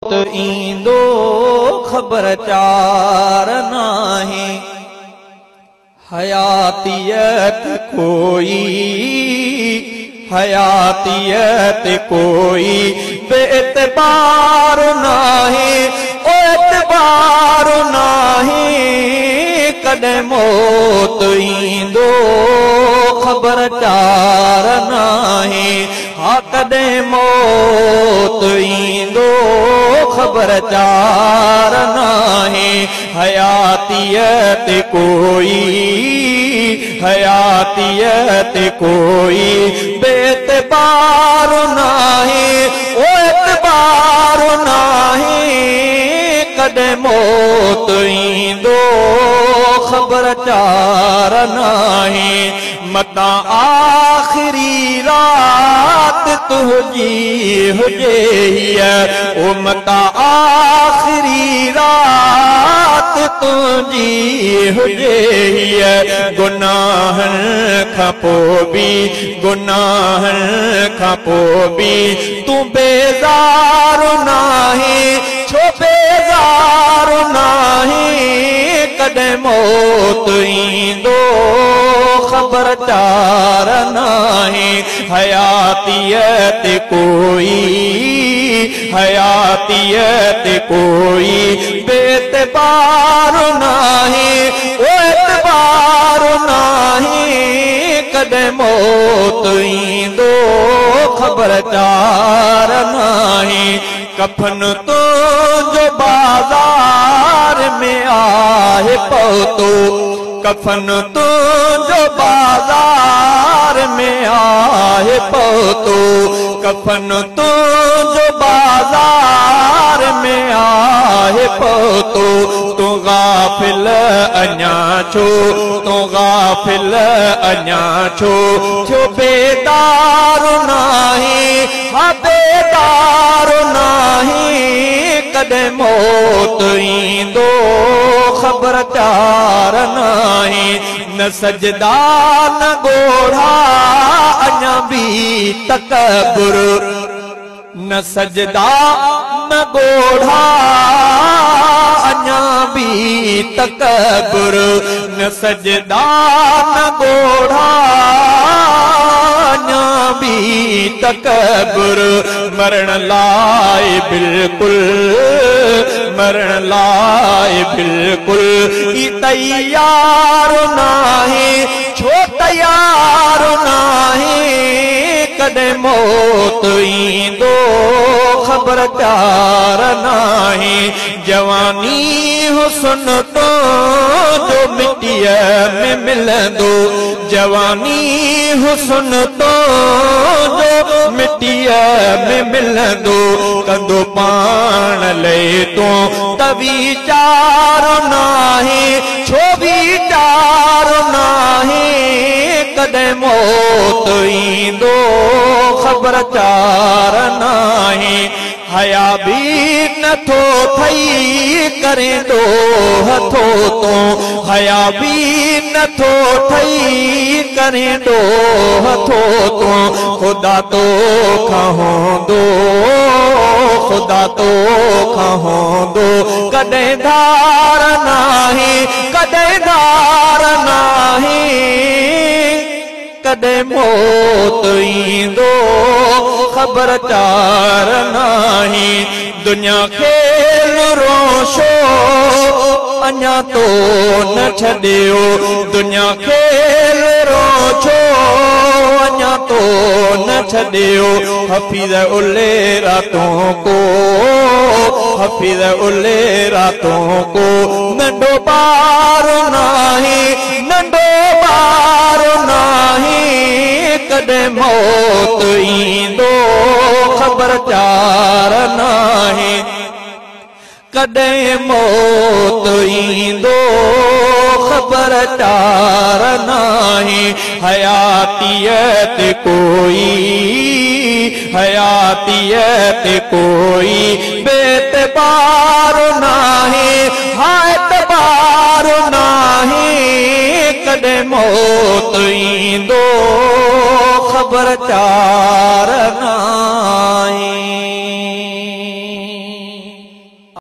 ईंदो ख़बर चार नाहे। हयातियत कोई, हयातियत कोई बेएतबार नाहे, ओ एतबार नाहे। कॾहिं मौत ईंदो ख़बर चार नाहे। हा कॾहिं मौत ईंदो ख़बर चार नाहे। हयातियत कोई, हयातियत कोई बेएतबार नाहे, ओ एतबार नाहे। कॾहिं मौत ईंदो ख़बर चार नाहे। मतां आख़िरी रात तुंहिंजी हुजे हीअ, ओ मतां आख़िरी रात तुंहिंजी हुजे हीअ। गुनाहनि खां पोइ बि, गुनाहनि खां पोइ बि तूं बेज़ार नाहे, छो बेज़ार नाहे। कॾहिं मौत ईंदो ख़बर चार नाहे। हयातियत कोई, हयातियत कोई बेएतबार नाहे, ओ एतबार नाहे। कॾहिं मौत ईंदो ख़बर चार नाहे। कफन तुंहिंजो बाज़ार में आहे पहुतो, कफन तुंहिंजो बाज़ार में आहे पहुतो, कफन तुंहिंजो बाज़ार में आहे पहुतो। तूं गाफ़िल अञा छो, तूं गाफ़िल अञा छो, थियो बेदार नाहे, हा बेदार नाहे। कॾहिं मौत ईंदो ख़बर चार नाहे। न सजदा न ॻोढ़ा अञा बि तकबुर, न सजदा न ॻोढ़ा अञा बि तकबुर, न सजदा न ॻोढ़ा अञा बि तकबुर। मरण लाइ बिल्कुल, मरण लाइ बिल्कुल ई तयार नाहे, छो तयार नाहे। कॾहिं मौत ईंदो ख़बर चार नाहे। जवानी हुस्न तुंहिंजो मिटीअ में मिलंदो, जवानी हुस्न तुंहिंजो मिटीअ में मिलंदो। कंदो पाण लए तूं त वीचार नाहे, छो वीचार नाहे। कॾहिं मौत ईंदो ख़बर चार नाहे। हया बि नथो ठही करे ॾोह थो तूं, हया बि नथो ठही करे ॾोह थो तूं। ख़ुदा तोखां हूंदो, ख़ुदा तोखां हूंदो कॾहिं धार नाहे, कॾहिं धार नाहे। कॾहिं मौत ईंदो ख़बर चार नाहे। दुनिया खेल रोशो अञा तो न छॾियो, दुनिया खेल रोशो अञा तो न छॾियो। हफ़ीज़ उले रातों को, हफ़ीज़ उले रातों को नंढो ॿार नाहे, नंढो ॿार नाहे। कॾहिं मौत ईंदो ख़बर चार नाहे। कॾहिं मौत ईंदो ख़बर चार नाहे। हयातियत कोई, हयातियत कोई बेएतबार नाहे, हा एतबार नाहे। कॾहिं मौत ईंदो ख़बर चार नाहे।